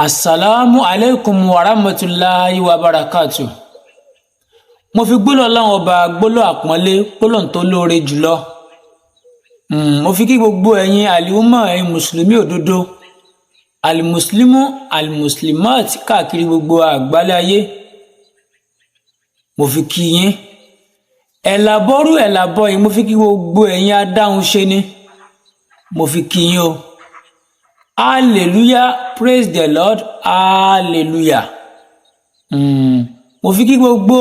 Asalaamu aleykum wa rahmatulahi wa barakatu. Mo fi gbólóhùn Ọlọ́run Ọba, gbólóhùn àpọ́nlé, gbólóhùn tó lóore jùlọ. Mo fi kí gbogbo ẹ̀yin àlìhùmọ̀, ẹ̀yin mùsùlùmí òdodo, alimuslimu, alimuslimat káàkiri gbogbo àgbáláyé. Mo fi kí yín. Ẹ̀làbọ́rú ẹ̀làbọ̀ yìí, mo fi kí gbogbo ẹ̀yin adáhunṣe ni. Mo fi kí yín o. Hallelujah, praise the Lord, hallelujah. Mo fi kí gbogbo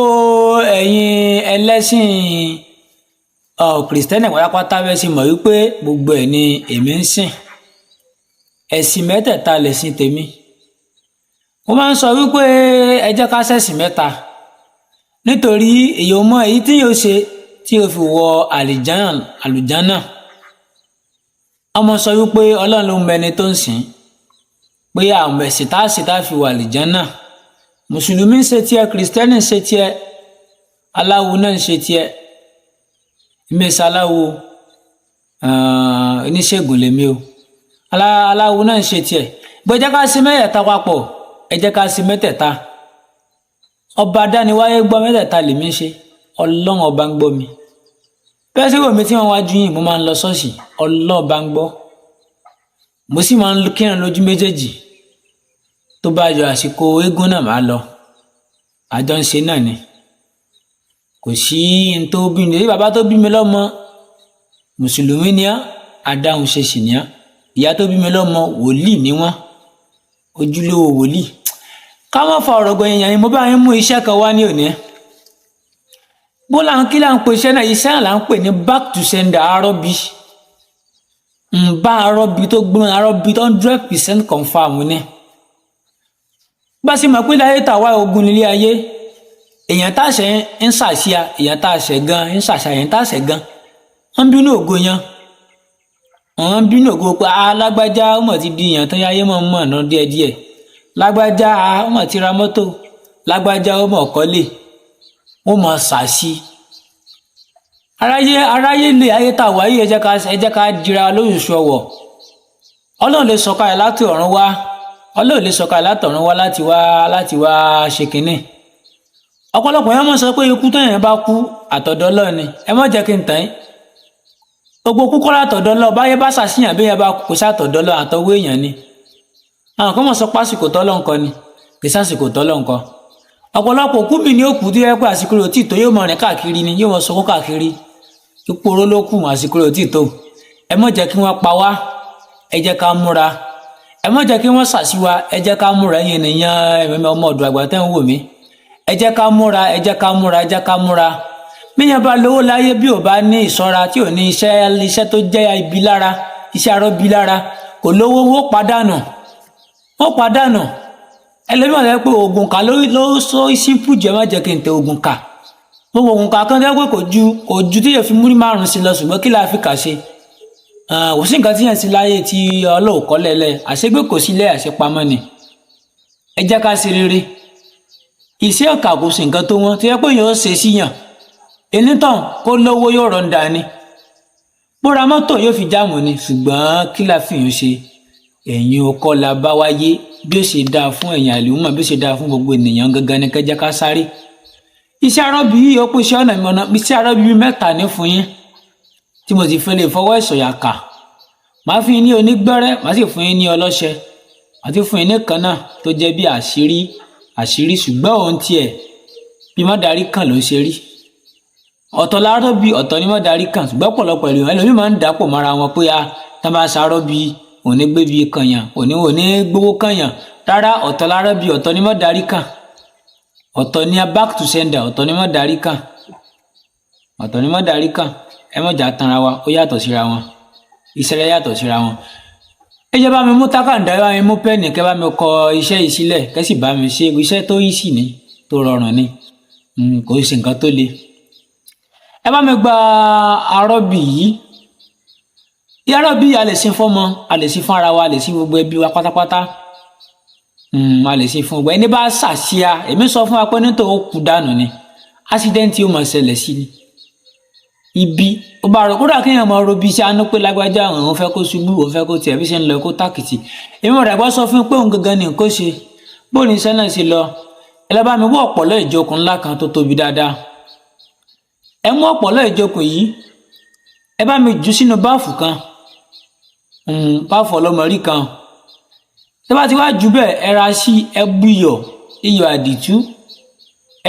ẹ̀yin ẹlẹ́sìn kìrìsìtẹ́nì pátápátá. Bẹ́ẹ̀ sì mọ̀ wípé gbogbo ẹ̀ ni èmi ń sìn. Ẹ̀sìn mẹ́tẹ̀ẹ̀ta lẹ̀sìn tèmi. Mo máa ń sọ wípé ẹ jẹ́ ká ṣẹ̀sìn mẹ́ta, nítorí èyí ò mọ èyí tí yóò ṣe tí yóò fi wọ àlùjánà. Ọmọ sọ wípé Ọlọ́run ló mọ ẹni tó ń sìn, pé àwọn ẹ̀sìn tá a ṣe tá a fi wọ àlùjánà, mùsùlùmí ń ṣe tiẹ̀, kìrìsìtẹ́nì ń ṣe tiẹ̀, aláwo náà ń ṣe tiẹ̀. Èmi ṣe aláwo, oníṣègùn lèmi o. Aláwo náà ń ṣe tiẹ̀. Bó jẹ́ ká ṣe mẹ́tẹ̀ẹ̀ta papọ̀, ẹ jẹ́ ká ṣe mẹ́tẹ̀ẹ̀ta. Ọba dániwáyé gbọ́, mẹ́tẹ̀ẹ̀ta lèmi ń ṣe. Ọlọ́run Ọba ń gbọ́ mi. Bẹ́ẹ̀ sì wò mí tí wọ́n wájú yìí, mo máa ń lọ ṣọ́ọ̀ṣì. Ọlọ́run Ọba ń gbọ́, mo sì máa ń kírun lójú méjèèjì. Tó bá yọ àsìkò eégún náà, máa lọ. Àjọ ń ṣe náà ni, kò sí n tó bí mi. Bàbá tó bí mi lọ́mọ, mùsùlùmí ni á, adáhunṣe sì ni á. Ìyá tó bí mi lọ́mọ, wòlíì ni wọ́n, ojúlówó wòlíì. Ká má fa ọ̀rọ̀ gbọ̀nyìn yẹn. Mo bá yín mú iṣẹ́ kan wá ní òní. Bó là ń kí là ń pè iṣẹ́ náà? Iṣẹ́ náà là ń pè ní back to sender. Arọ́bí ń bá arọ́bí tó gbóná, arọ́bí tó 100% confam ni. Bá a sì mọ̀ pé láyé tàwa, ogun nílé ayé. Èèyàn tá a ṣẹ̀ ń ṣàṣìá, èèyàn tá a ṣẹ̀ gan ń ṣàṣà, èèyàn tá a ṣẹ̀ gan wọ́n ń bínú ògo yan, wọ́n ń bínú ògo pé alágbájá ó mọ̀ ti di èèyàn tó yáyé mọ̀ mọ̀ náà díẹ̀díẹ̀, lágbájá ó mọ̀ ti ra mọ́tò, lágbájá ó mọ̀ kọ́lé, wọ́n mọ̀ ṣàṣì. Aráyé, aráyé lè ayé tá a wáyé. Ẹ jẹ́ ká dira lóṣooṣù ọwọ̀. Ọlọ́run lè sọ̀kalẹ̀ láti ọ̀run wá, Ọlọ́run lè sọ̀kalẹ̀ láti ọ̀run wá láti wá ṣe kínní. Ọ̀pọ̀lọpọ̀ yẹn mọ̀ sọ pé ikú tó yẹn bá kú, àtọ̀dọ̀ Ọlọ́run ni. Ẹ má jẹ́ kí n tàn yín, gbogbo kú kọ́ látọ̀dọ̀ Ọlọ́run. Báyé bá ṣàṣìyàn, bí yẹn bá kú, kò sátọ̀dọ̀ Ọlọ́run, àtọwọ́ èèyàn ni. Àwọn kan mọ̀ sọ pásìkò tọ́lọ́ nǹkan ni, kì í sásìkò tọ́lọ́ nǹkan. Ọ̀pọ̀lọpọ̀ òkú mi ní òkú tó yẹ pé àsìkò rẹ̀ ò tí tó, yóò mọ̀ rìn káàkiri ni, yóò mọ̀ sọkún káàkiri, ipò oró ló kù, àsìkò rẹ̀ ò tí tó. Ẹ má jẹ́ kí wọ́n pa wá, ẹ jẹ́ ká múra. Ẹ má jẹ́ kí wọ́n ṣàṣìwà, ẹ jẹ́ ká múra. Ẹ̀yin ènìyàn, ẹ̀mí ọmọ ọ̀dọ̀ àgbà tẹ́ ń wò mí, ẹ jẹ́ ká múra, ẹ jẹ́ ká múra, ẹ jẹ́ ká múra. Míyàn bá lówó láyé, bí ò bá ní ìṣọ́ra, tí ò ní iṣẹ́, iṣẹ́ tó jẹ́ ibi lára, iṣẹ́ arọ́bí lára, kò lówó, wọ́n padànù, wọ́n padànù. Ẹlẹ́mìíràn rẹ pé oògùn kà ló sọ simple jẹ́. Má jẹ́ kí n tẹ oògùn kà. Gbogbo oògùn kà kan jẹ́ pé kò ju tí yẹn fi múrí márùn sí lọ, ṣùgbọ́n kí la fi kà ṣe? Kò sí nǹkan tí yẹn ti láyé tí Ọlọ́run kọ́ lẹ́lẹ̀. Àṣegbé kò sí lẹ́, àṣepamọ́ ni. Ẹ jẹ́ ká ṣe rere. Iṣẹ́ ọ̀kà kò sí nǹkan tó wọ́n tó yẹ pé yóò ṣe síyàn. Enítàn kó lówó, yóò rọ̀ǹda ni. Bó ra mọ́tò, yóò fi jáàmù ni. Ṣùgbọ́n kí la fi hàn ṣe? Ẹ̀yin ọkọ la bá wáyé. Bí ó ṣe dáa fún ẹ̀yin àlùmọ̀, bí ó ṣe dáa fún gbogbo ènìyàn gangan ni kẹjẹ ká sáré. Iṣẹ́ arọ́bí yìí, ó pín iṣẹ́ ọ̀nà ọ̀nà. Iṣẹ́ arọ́bí mẹ́ta ní fún yín tí mo sì fẹ́ lè fọwọ́ ìsọ̀yà kà. Màá fún yín ní onígbẹ́rẹ́, màá sì fún yín ní ọlọ́ṣẹ, àti fún yín ní kan náà tó jẹ́ bí àṣírí àṣírí, ṣùgbọ́n òun tiẹ̀ bí mọ́darí kan ló ń ṣe rí. Ọ̀tọ̀ lárọ́bí, ọ̀tọ̀ ni mọ́darí kan, ṣùgbọ́n ọ̀pọ̀lọpọ̀ ìlú ẹlòmíì máa ń dàpọ̀ mọ́ra wọn pé a tá bá ṣarọ́bí, òní gbé bí kànyàn, òní gbowó kànyàn. Rárá, ọ̀tọ̀ lárọ́bí, ọ̀tọ̀ ni mọ́darí kan, ọ̀tọ̀ ni back to sender, ọ̀tọ̀ ni mọ́darí kan, ọ̀tọ̀ ni mọ́darí kan. Ẹ mọ̀jà tanra wa, ó yàtọ̀ síra wọn, ìṣẹ̀lẹ̀ yàtọ̀ síra wọn. Ẹ jẹ́ bá mi mú tákàndá, ẹ bá mi mú pẹ́ẹ̀nì, kẹ́ bá mi kọ iṣẹ́ yìí sílẹ̀, kẹ́ sì bá mi ṣe. Iṣẹ́ tó yí sì ni, tó rọrùn ni, kò sí nǹkan tó le. Ẹ bá mi gba arọ́bì yìí. Arọ́bì, a lè sin fọ́mọ, a lè sin fún ara wa, a lè sin gbogbo ẹbí wa pátápátá, a lè sin fún gbogbo ẹni bá ṣàṣìá. Èmi sọ fún wa pé nítorí ó kú dànù ni, accident yóò máa ṣẹlẹ̀ sí ni. Ibi ó bá rọ kódà kéèyàn máa ro bí iṣẹ́ anú pé lágbájá òun fẹ́ kó ṣubú, òun fẹ́ kó tiẹ̀ bí ṣe ń lọ kó tàkìtì. Èmi ò dàgbà sọ fún pé òun gangan ni nǹkan ṣe. Bó ní iṣẹ́ náà ṣe lọ, ẹ lọ bá mi wọ́ ọ̀pọ̀lọ́ ìjókòó ńlá kan tó tóbi dáadáa. Ẹ mú ọ̀pọ̀lọ́ ìjókòó yìí, ẹ bá mi jù sínú báàfù kan, báàfù ọlọ́mọrí kan. Tẹ́ bá ti wá jù bẹ́ẹ̀, ẹ ra sí, ẹ bu iyọ̀, iyọ̀ àdìtú,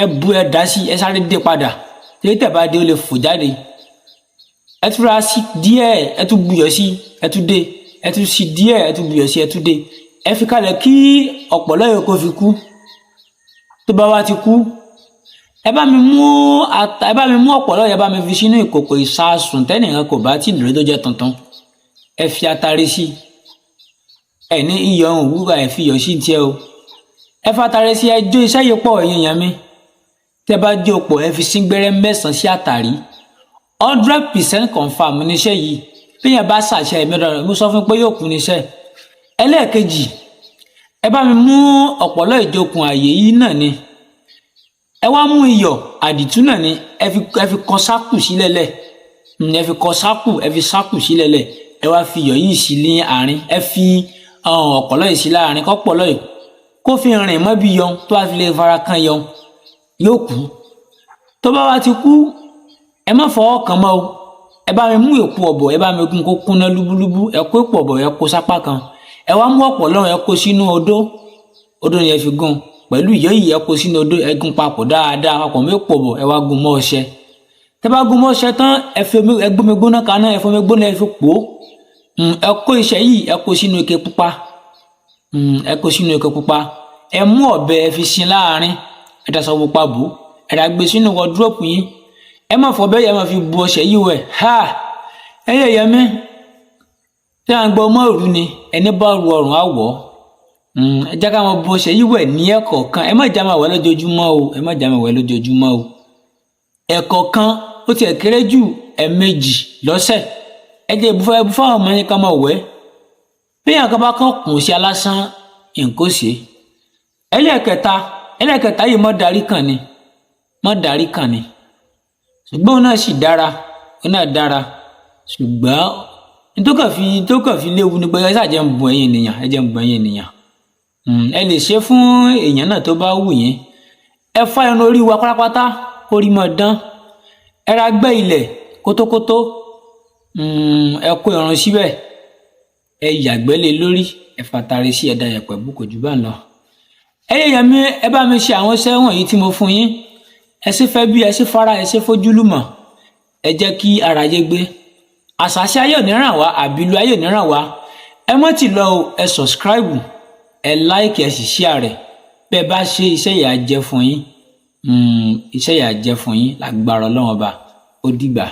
ẹ bu, ẹ dà sí, ẹ sáré dé padà. Tẹ́lẹ̀ tẹ́ bá dé, ó lè fò jáde. Ẹ tún ra sí díẹ̀, ẹ tún buyọ̀ sí, ẹ tún dé, ẹ tún sí díẹ̀, ẹ tún buyọ̀ sí, ẹ tún dé. Ẹ fi kalẹ̀ kí ọ̀pọ̀lọ́ yìí kó fi kú. Tó bá wá ti kú, ẹ bá mi mú ata, ẹ bá mi mú ọ̀pọ̀lọ́ yẹn, bá mi fi sínú ìkòkò ìsasùn tẹ́nìkan kò bá tí lórí tó jẹ́ tuntun. Ẹ fi atare sí, ẹ ní iyọ̀ ń wúrà, ẹ fi iyọ̀ sí tiẹ̀ o. Ẹ fatare sí, ẹ jó iṣẹ́ yìí pọ̀. Ẹ̀yin èèyàn mi, tẹ́ bá jó pọ̀, ẹ fi síngbẹ́rẹ́ 9 sí àtàrí. 100% confam níṣẹ́ yìí. Bí yẹn bá ṣàṣẹ ẹ̀mí ọ̀dọ̀, mo sọ fún pé yóò kú níṣẹ́. Ẹlẹ́ẹ̀kejì, ẹ bá mi mú ọ̀pọ̀lọ́ ìjókòó àyè yìí náà ni, ẹ wá mú iyọ̀ àdìtú náà ni, ẹ fi kọ sákù sílẹ̀lẹ̀, ẹ fi kọ sákù, ẹ fi sákù sílẹ̀lẹ̀. Ẹ wá fi iyọ̀ yìí sí ní àárín, ẹ fi ọ̀pọ̀lọ́ yìí sí láàárín, kọ́pọ̀lọ́ yìí kó fi rìn mọ́ bí yọn. Tó bá fi lè fara kan yọn, yóò kú. Tó bá wá ti kú, ẹ má fọwọ́ kàn mọ́ o. Ẹ bá mi mú èpo ọ̀bọ̀, ẹ bá mi gún kó kúnná lúbúlúbú. Ẹ kó èpo ọ̀bọ̀, ẹ kó sápá kan. Ẹ wá mú ọ̀pọ̀lọ́, ẹ kó sínú odó. Odó ni ẹ fi gún pẹ̀lú ìyọ́ yìí. Ẹ kó sínú odó, ẹ gún papọ̀ dáadáa papọ̀ mọ́ èpo ọ̀bọ̀. Ẹ wá gún mọ́ ọṣẹ. Tẹ́ bá gún mọ́ ọṣẹ tán, ẹ fi omi, ẹ gbómi gbóná kaná, ẹ fomi gbóná, ẹ fi pò ó. Ẹ kó iṣẹ́ yìí, ẹ kó sínú ike pupa. Ẹ kó sínú ike pupa. Ẹ mú ọ̀bẹ, ẹ fi sin láàrin, ẹ daṣọ pupa bò, ẹ dà gbé sínú wọdúrópù yín. Ẹ má fọ bẹ́ẹ̀, ẹ má fi bu ọṣẹ yìí wẹ̀. Ha, ẹyẹ yẹn mi tí a ń gbọ́ ọmọ òru ni, ẹni bá ru ọrùn á wọ̀. Ẹ jẹ́ ká máa bu ọṣẹ yìí wẹ̀ ní ẹ̀kọ̀ọ̀kan. Ẹ má já máa wẹ̀ lójoojúmọ́ o, ẹ má já máa wẹ̀ lójoojúmọ́ o. Ẹ̀kọ̀ọ̀kan, ó tiẹ̀ kéré jù ẹ̀ẹ̀mejì lọ́sẹ̀. Ẹ jẹ́ ìbúfọ́, ẹ bú fáwọn ọmọ yín ká máa wẹ̀. Bí èèyàn kan bá kàn kùn sí alásán, nǹkó ṣe. Ẹlẹ́ẹ̀kẹta, ẹlẹ́ẹ̀kẹta yìí mọ́ darí kàn ni, mọ́ darí kàn ni, ṣùgbọ́n òun náà sì dára, òun náà dára, ṣùgbọ́n tó kàn fi léwu ni pé ẹ ṣáà jẹ́ ń bùn ẹ̀yin ènìyàn, ẹ jẹ́ ń bùn ẹ̀yin ènìyàn. Ẹ lè ṣe fún èèyàn náà tó bá wù yín. Ẹ fá irun orí wa pátápátá, orí mọ́ dán. Ẹ ra gbẹ́ ilẹ̀ kótókótó, ẹ kó irun síbẹ̀, ẹ yàgbẹ́ lé lórí, ẹ fàtàrí sí, ẹ̀dá yẹ̀pẹ̀ bù, kò jù bá ń lọ. Ẹ̀yin èèyàn mi, ẹ bá mi ṣe àwọn iṣẹ́ wọ̀nyí tí mo fún yín. Ẹ ṣe fẹ́ bí ẹ ṣe fara, ẹ ṣe fojúlùmọ̀, ẹ jẹ́ kí ara yé gbé. Àṣàṣe ayé ò ní ràn wá, àbílú ayé ò ní ràn wá. Ẹ mọ́ ti lọ o, ẹ subscribe, ẹ like, ẹ sì share rẹ̀. Bẹ́ẹ̀ bá ṣe, iṣẹ́ yìí á jẹ́ fún yín, iṣẹ́ yìí á jẹ́ fún yín lágbára Ọlọ́run Ọba. Ó dìgbà.